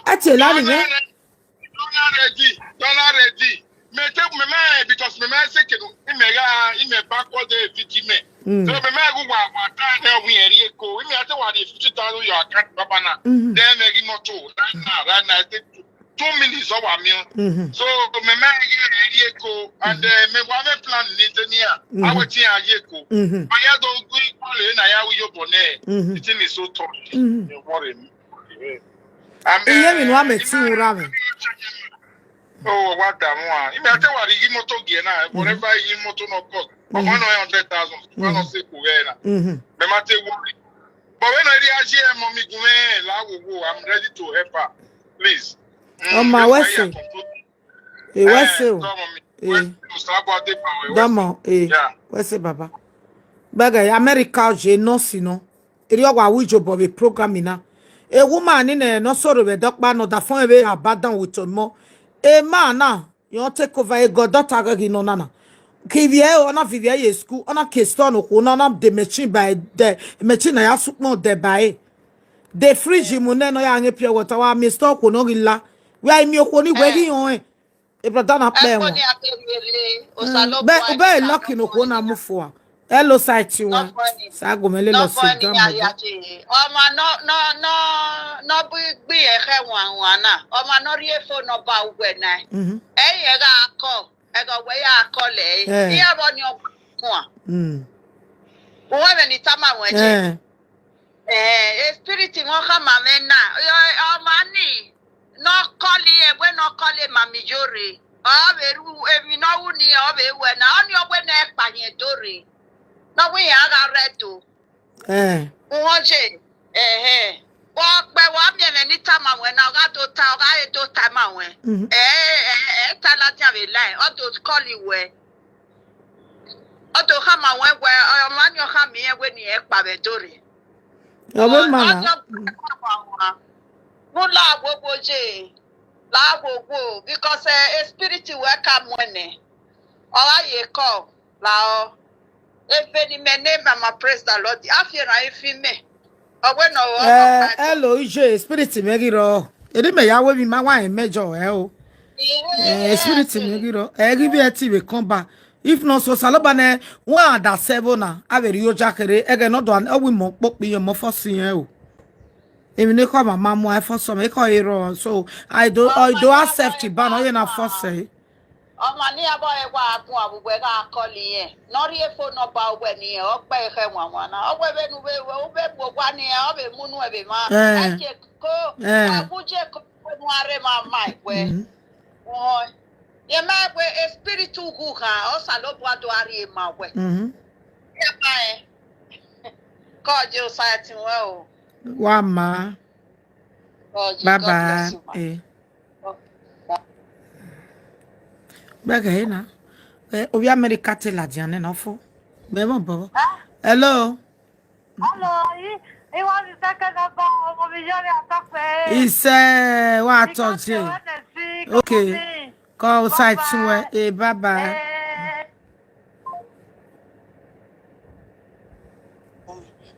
E ti la ni ye. Dọ́là rẹ̀dì, dọ́là rẹ̀dì. Mẹ̀tẹ́ mẹ̀mẹ́ because mẹ̀mẹ́ ṣe kìnnù. Ìmẹ̀ ya ìmẹ̀ bá kọ́ dé fìdí mẹ̀. Mm. So mẹ̀mẹ́ ẹ̀rú wà wà tá ẹ̀ wí ẹ̀rí èkó. Ìmẹ̀ àti wà ní fifty thousand your account bàbá náà. Mhm. Then ẹ̀rí mọ́tò right now, right now. Ẹ tẹ́ two minutes, so wa mi. So me ma ye ye ko, and eh, me wa me plan ni te ni a. Awe ti a ye ko. Aya do gui ko le na ya wi yo bone. It is so tough. You worry me. I'm Iye mi no ame ti ura mi. Oh, what the one? Ime ate wa ri moto ge na. Whatever you moto no cost. But one hundred thousand. One no say ko ge na. Me ma te worry. But when I reach here, mommy, go in, la wo wo. I'm ready to help her. Please. Ọmọ wẹsẹ. Ewẹsẹ o. Dọmọ. Ee. Dọmọ. Ee. Wẹsẹ baba. Bẹgẹ America je nọọsi nọ. Eri ọgwa wijo bọ be program na. A woman in a no sorry we dokpa no da fon we abadan with more. A man na you take over a god daughter gagi no nana. Kivie ona vivie ye school ona keston ko na na the machine by the machine na ya sukmo de by. The fridge mu ne no ya nge pure water wa mi store ko no gila. We ai mi ko ni we gi yon e. E brother na pe won. Be be lucky no ko na mu fo. Hello site wa. Sa go me le lo se da mo. Ọmọ no no no no bi bi e he wan wan na. Ọmọ no ri efo no ba ugwe na. Mhm. E ye ga ko. E go we ya ko le. Iya bo ni o kwa. Mm. Wo we ni tama we je. Eh. Eh, spirit wọn kà máa mẹ́ náà. Ọmọ ní, no kọ́lé ẹgbẹ́ no kọ́lé màmí jóre. Ọ̀bẹ ru èmi náà wù ní ọ̀bẹ wẹ̀ náà. Ọ ní ọgbẹ́ náà ẹ̀ pààyàn dóre. Náà wí yẹn ara rẹ̀ tó. Eh. Wọ́n ṣe, ẹ̀hẹ́. Wọ́n pẹ́ wọ́n mi ẹ̀mẹ́ ní tàmà wẹ̀ náà, ọ̀gá tó ta, ọ̀gá yẹn tó tàmà wẹ̀. Ẹ̀ ẹ̀ ẹ̀ ta láti àwẹ̀ láì, ọ̀ tó kọ́lé wẹ̀. Ọ tó kà máa wẹ̀ wẹ̀, ọmọ ní ọ̀hán mi yẹn wẹ̀ ní ẹ̀ pààyàn dóre. Obe mana. Mu la gbogbo je. La gbogbo because eh, a spirit we ka mwene. Ola ye ko la o. If any me name mama praise the Lord. Afie na ifi me. Owe no o. Eh, hello ije spirit me giro. Edi me ya we mi ma wa en mejo e o. Eh, spirit me giro. E gi bi e ti we come back. If not so saloba ne one da seven na. A very yo jakere. Ege no do an owi mo popi yo mo fosi yen o. Emi ne ko mama mo e fosi me ko iro. So I do I do accept it ban o ye na fosi. Ọmọ ní abọ́ ẹ wá agun àbùgbọ́ ẹ ká kọ́lì yẹn. Nọ́rí èfó nọba ọgbẹ́ nìyẹn, ọgbẹ́ ìfẹ́ wọn wọn náà. Ọgbẹ́ bẹ́nu wé wé, ó bẹ́ gbogbo wa nìyẹn, ọ bẹ múnú ẹ bẹ máa. Ẹ jẹ kó, àbújẹ kó, pẹ̀lú arẹ máa ma ìwẹ́. Wọ́n yẹ máa gbé espiritu hu hàn, ọ sàlóbù adó àrí ẹ máa wẹ̀. Yẹ máa ẹ, kọ́ ọjọ́ sáyà tí wọ́n o. Wa ma. Bye bye. Eh. Bẹ́ẹ̀ na. Eh, obi America te la diane na fo. Bẹ́ẹ̀ mọ̀ bọ̀. Hello. Hello, he, he was the second number of Omijori Atokwe. He said, what I told you. Okay. Call side to eh, bye bye.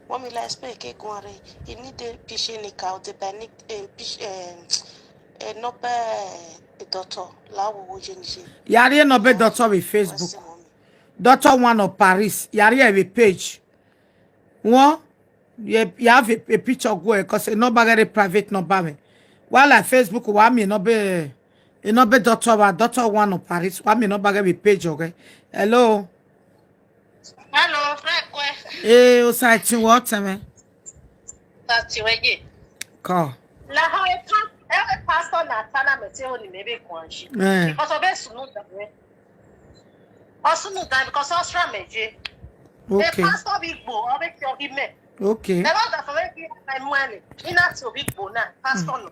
Wọ́n mi la explain ke gun are. Ini de piche ni ka o de ba ni eh piche eh eh no be doctor la wo wo je ni je. Yari no be doctor with Facebook. Doctor one of Paris. Yari e page. One you, you have a, a picture go because a number get a private number me. While like Facebook wa mi no be a number doctor wa doctor one of Paris. Wa mi no be get a page okay. Hello. Hello, frequency. Eh, o sa ti wo te me. Sa ti we ye. Ko. La ha e pa e pastor na tana me te o ni me be kwanji. Eh. Because of be sunu da me. Osunu da because osra me je. Okay. E pastor bi gbo, o be ti o bi me. Okay. Ẹ bá dàtọ̀ wẹ́ bí ẹ mú ẹni iná tí òbí gbò náà pásítọ̀ nù.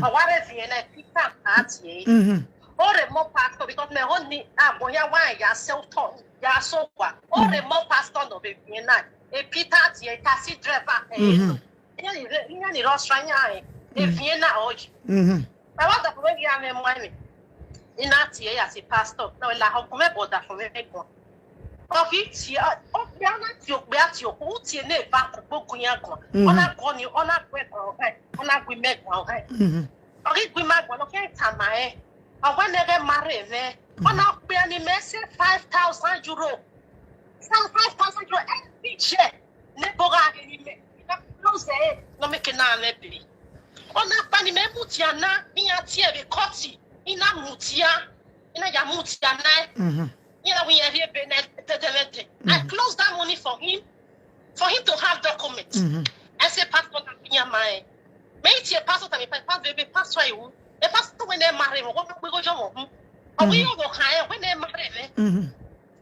Ọ̀wá rẹ̀ fi yẹn náà kíkà àti èyí. Ó rè mọ́ pásítọ̀ because mẹ ó ní àgbọ̀nyá wá ẹ̀yà sẹ́wọ́tọ̀ yà sọ́gbà. Ó rè mọ́ pásítọ̀ nù bẹ̀ fi yẹn náà. Èpítà àti ẹ̀ka sí dírẹ́fà ẹ̀yìn nù. Ìyẹn ni rọ́ṣà yẹn àyìn. Èfi yẹn náà ọ̀jì. Ẹ bá dàtọ̀ wẹ́ bí ẹ mú ẹni iná tí ẹ̀yà sí pásítọ̀ náà là ọkùnrin bọ̀dà fún mi gan. Ofi tie okpe ana ti okpe ati okpe utie na eva kugbo gunya gun. Ona goni ona gwe gun ogai ona gwi me gun ogai. Ogi gwi ma gun oke tama e. Ogwe nege mare me. Ona okpe ani me se five thousand euro. Sa five thousand euro every year. Ne boga ani me. Na close e no me ke na me bi. Ona pani me mutia na, mi atie ve koti, ina mutia, ina ya mutia na. Mhm. Ina we ya vie be na te te te. I close that money for him, for him to have documents. Mhm. I say pastor na pinya mai. Me tie pastor ta me pa pastor be pastor iwu. E pastor when they marry mo, what we go jomo. And we all go high when they marry me. Mhm.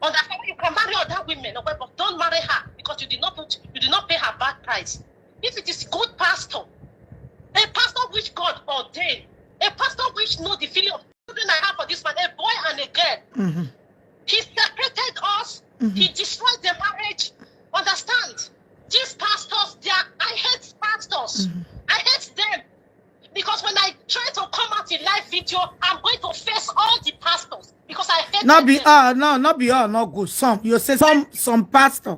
Understand? You can marry other women, okay, but don't marry her because you did not put, you did not pay her bad price. If it is good pastor, a pastor which God ordained, a pastor which know the feeling of children I have for this man, a boy and a girl. Mhm. He separated us. He destroyed the marriage. Understand? These pastors, they are, I hate pastors. I hate them. Because when I try to come out in live video, I'm going to face all the pastors because I hate Not be them. All, no, not be all, not good. Some, you say some, some pastor,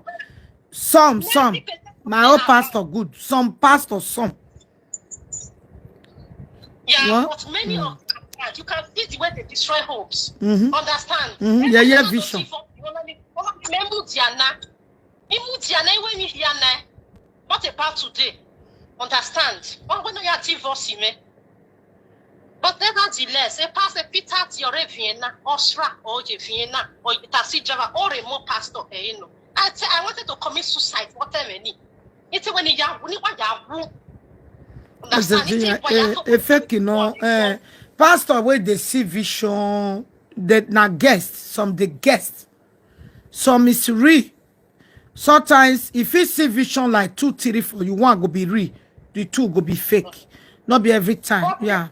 some, some. My own pastor good. Some pastor, some. Yeah, What? But many of them, you can see the way they destroy homes. Mhm. Understand? Mhm. Yeah, yeah, vision. Remember Diana. Imu Diana, when you Diana, what about today? Understand? When when you divorce me. But nevertheless, a pastor Peter Tiore Vienna, Osra, or Vienna, or taxi driver, or a more pastor, eh, you know. I say I wanted to commit suicide, whatever. It's when you when you As a, a, a fake, you know, uh, pastor wey dey see vision, that na guest, some the guest, some is real. Sometimes if you see vision like two, three for you, one go be real, the two go be fake. Not be every time. Yeah.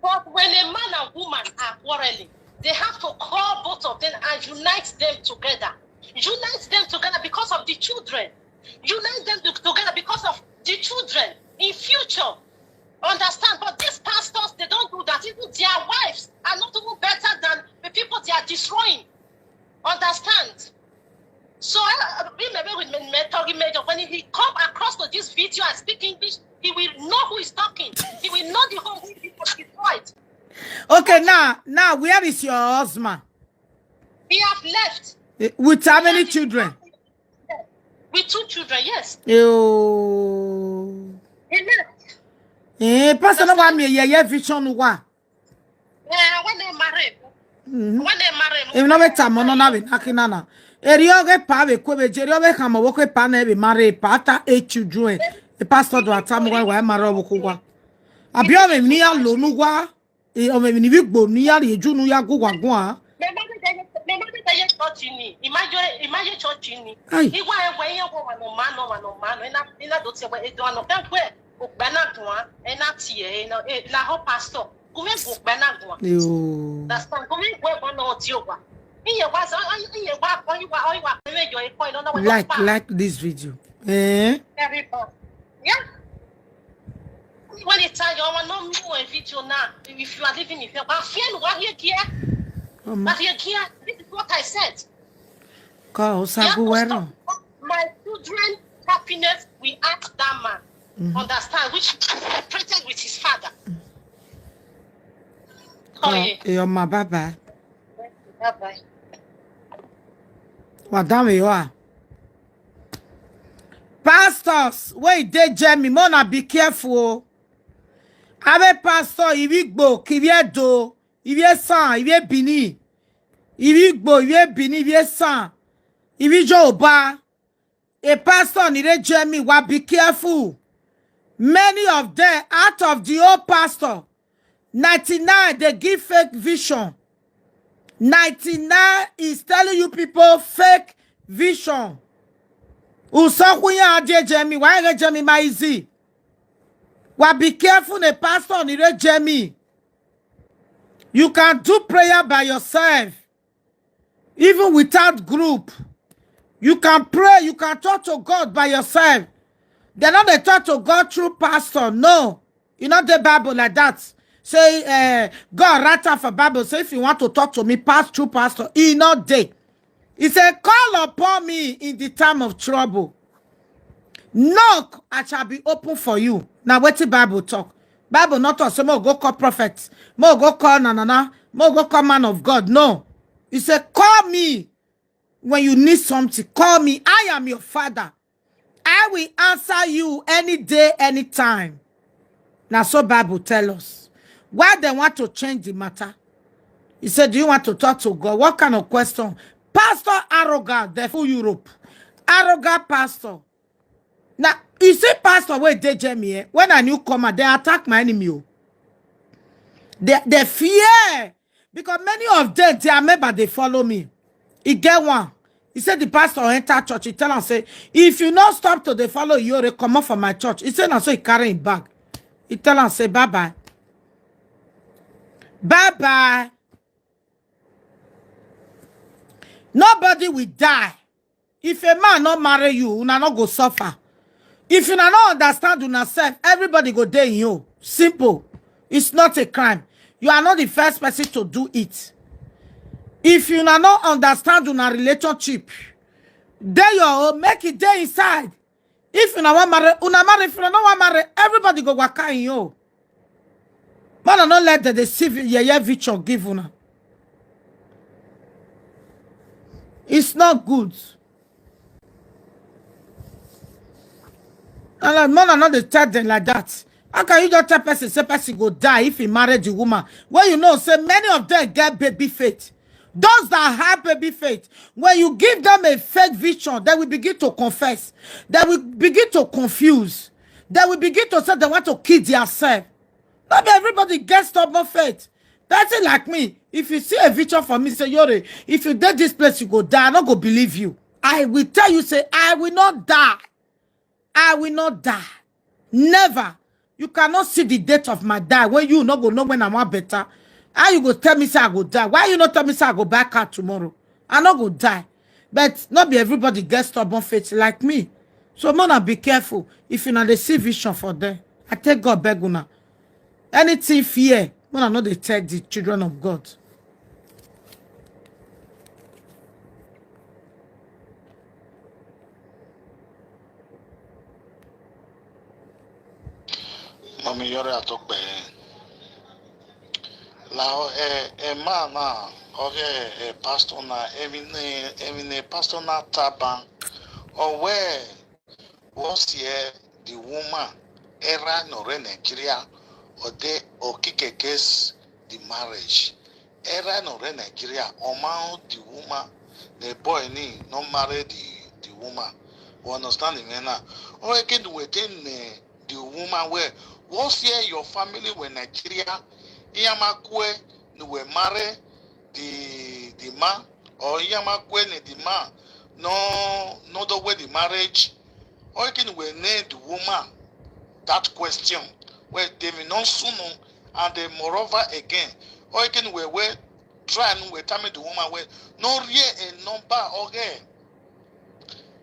But when a man and woman are quarreling, they have to call both of them and unite them together. Unite them together because of the children. Unite them to- together because of the children in future. Understand? But these pastors, they don't do that. Even their wives are not even better than the people they are destroying. Understand? So, uh, remember with me, me talking major, when he come across to this video and speak English, he will know who is talking. He will know the home he was destroyed. Okay, now, now where is your husband? He have left. Eh, with how many children? With two children, yes. Ew. He left. Eh, pastor, no wa mi ye ye vision wa. Eh, when they marry, when they marry, If no be tamo no na be nakinana. Eri oge pa be kwe be jeri oge kama wo kwe pa na be marry pa ta e children. E pastor do atamu wa wa marry wo ko wa. Abi o me ni ya lo nu wa. E o me ni bi gbo ni ya ri ju nu ya go wa go a. Me ma de me ma de ye church ni. Imagine imagine church ni. Ai. Iwa e we ye wo wa no ma no wa no ma no. Ina ina do ti we e do no kan kwe. O gba na gun a. E na ti e na e na ho pastor. Ku me go gba na gun a. Yo. That's fine. Ku me go gba no ti o wa. Iye wa so iye wa ko iwa iwa me yo e ko ina na wa. Like, like this video. Eh? Very bad. Yeah. When it's time, you want no more video now. If you are living in fear, but fear what here here. Um, But here here. This is what I said. Ko You have to saguero. Stop. My children happiness we ask that man. Understand which is separated with his father. Oh, yeah. Yo ma bye bye. Bye bye. Wa da me yo a. Pastors, wait, they Jamie, mona be careful. Abe pastor, ibi gbo, kibi edo, ibi esan, ibi ebini, ibi gbo, ibi ebini, ibi esan, ibi joba. A pastor ni they Jamie, wa be careful. Many of them, out of the old pastor, ninety-nine they give fake vision. Ninety-nine is telling you people fake vision. Usokunya adie Jamie, why they Jamie my easy? Wa be careful, the pastor ni they Jamie. You can do prayer by yourself, even without group. You can pray, you can talk to God by yourself. They no dey talk to God through pastor. No, you know the Bible like that. Say uh, God write out for Bible. Say if you want to talk to me, pass through pastor. He not dey. He said, "Call upon me in the time of trouble. Knock, I shall be open for you." Now what the Bible talk? Bible not talk. Say mo go call prophet, mo go call na na na, mo go call man of God. No, he said, "Call me when you need something. Call me. I am your father. I will answer you any day, anytime." Now, so Bible tell us. Why they want to change the matter? He said, "Do you want to talk to God?" What kind of question? Pastor arrogant, the full Europe. Arrogant pastor. Now, you see, pastor, where they jam me, eh? When I new come out, they attack my enemy. Oh. They, they fear. Because many of them, they are member, they follow me. He get one. He said the pastor enter church. He tell him, say, "If you not stop to they follow you, they come up from my church." He said, "Now so he carry him bag." He tell him, say, "Bye-bye. Bye-bye." Nobody will die. If a man not marry you, una not go suffer. If you not understand una self, everybody go day in you. Simple. It's not a crime. You are not the first person to do it. If you not understand una relationship, there you are, make it day inside. If una wan marry, una marry. If una no wan marry, everybody go waka in you. Man, I not let the deceive yeye vision give una. It's not good. And like, man, I not dey tell them like that. How can you just tell person say person go die if he marry the woman? When you know say many of them get baby faith. Those that have baby faith, when you give them a fake vision, they will begin to confess. They will begin to confuse. They will begin to say they want to kill themselves. Not everybody gets stubborn faith. Person like me, if you see a vision for me, say, "Yore, if you did this place, you go die." I not go believe you. I will tell you, say, "I will not die. I will not die. Never. You cannot see the date of my die when you not go know when I want better." How you go tell me say I go die? Why you not tell me say I go back out tomorrow? I not go die. But not be everybody gets stubborn faith like me. So, man, be careful. If you not dey see vision for them, I take God beg una. Anything fear, man, I know they take the children of God. Mami Yore Atokpe. Now, eh, eh, man, na, okay, eh, pastor na, even, eh, even a pastor na taban, or where was here the woman, era no re Nigeria, or they, or kick against the marriage. Era no re Nigeria, or man the woman, the boy ni no marry the, the woman. We understand the man now. Or again, within the, the woman where was here your family were Nigeria, Iyamakwe, no were marry the, the man, or Iyamakwe ni the man, no, no the way the marriage, or again, we need the woman. That question, where they may not soon, and then moreover again, or again, we, we try and we tell me the woman, we no real a number, okay.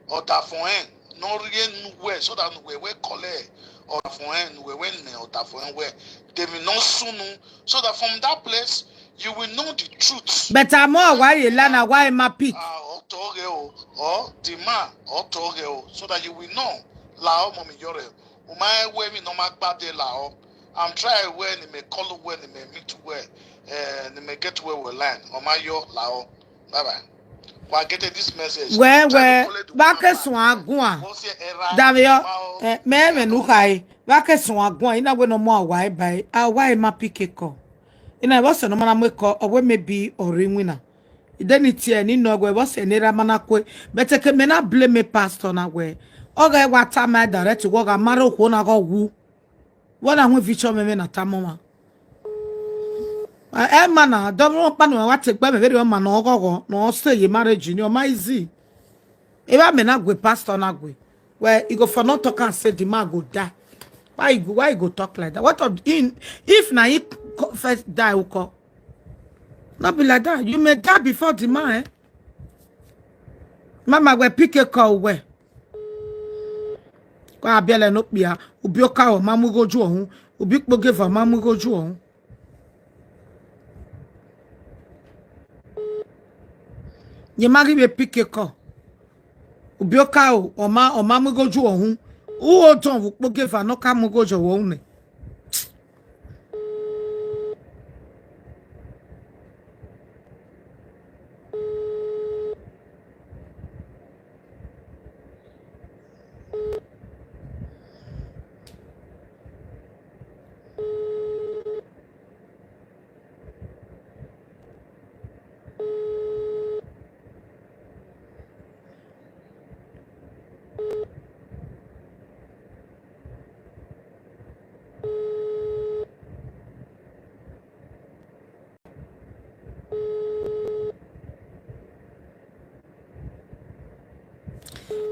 Or that for him, no real nowhere, so that we, we call her, or that for him, we, we, or that for him, where they may not soon, so that from that place, you will know the truth. But I'm more why you learn a why my pick. Ah, or Toreo, or the man, or Toreo, so that you will know. Lao, Mommy Yore. Umai, where me no mak bad de lao. I'm trying where they may call, where they may meet, where, eh, they may get where we line. Omayo, Lao. Bye bye. We are getting this message. Where, where, back as one, go on. Davio, eh, me, me, no, hi. Back as one, go on. In a way, no more, why, by, ah, why, my pick a call. In a was no man, I'm a call, or where may be, or ring winner. Then it's here, you know, where was an era manakwe. But I can, me not blame me, pastor, na way. Okay, what time I direct to work, I'm married, who na go who. What I want vision me na tamoma. Eh, man, I don't want pan what take by me very man no go no say ye marriage in your my easy. If I may not go pastor na go. Where you go for not talk and say the man go die. Why you go, why you go talk like that? What of in if na he co- first die who call? Not be like that. You may die before the man, eh? Mama, we pick a call where? Kwa biele no pia, ubioka o mamu goju ohun, ubikpo give o mamu goju ohun. Ye magi be pick a call. Ubioka o, oma, oma mu goju ohun. U o don wu kpo give no ka mu goju ohun ne.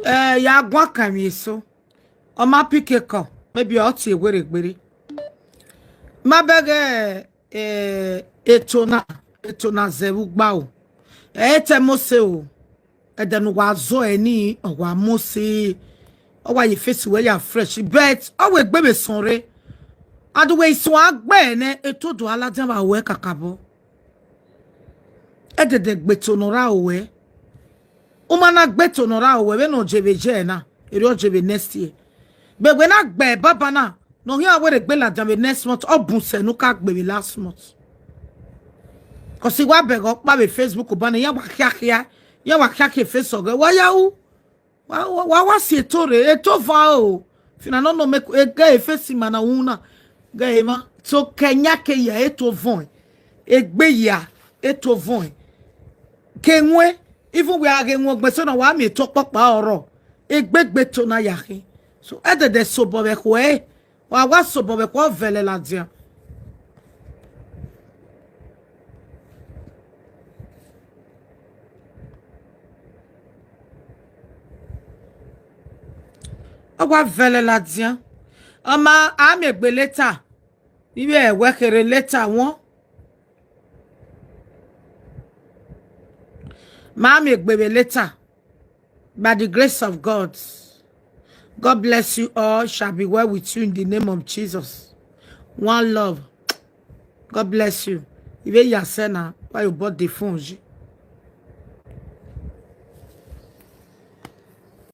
Eh, ya gwa kami so. Oma pike ko. Maybe o ti were gbere. Ma bege, eh, etona, etona zewu gba o. Ete mo se o. Edenu wa zo eni, o wa mo se. O wa ye face we ya fresh. But o we gbe me sonre. Adu we iso agbe ne, eto do ala jan ba we kakabo. Edede gbe to no ra o we. Uma na gbe to no ra o we, we no jebe je na. Eri o jebe next year. But we na gbe baba na. No here we gbe la jan be next month. O bun se nu ka gbe be last month. Cause wa be go pa be Facebook ba na ya wa kia kia. Ya wa kia ke face o ge. Wa ya u. Wa, wa, wa, wa si eto re, eto va o. Fina no no make e ge e face mana una. Ge e ma. So kenya ke ya eto von. Egbe ya eto von. Ke nwe, even we age nwe gbe so na wa mi eto papa oro. Egbe gbe to na ya he. So edede so bo be ko e. Wa wa so bo be ko vele la dia. Awa vele la dia. Ama a mi gbe later. Ibe e we kere later won. Ma mi gbe be later. By the grace of God. God bless you all. Shall be well with you in the name of Jesus. One love. God bless you. Ibe ya se na. Why you bought the phone?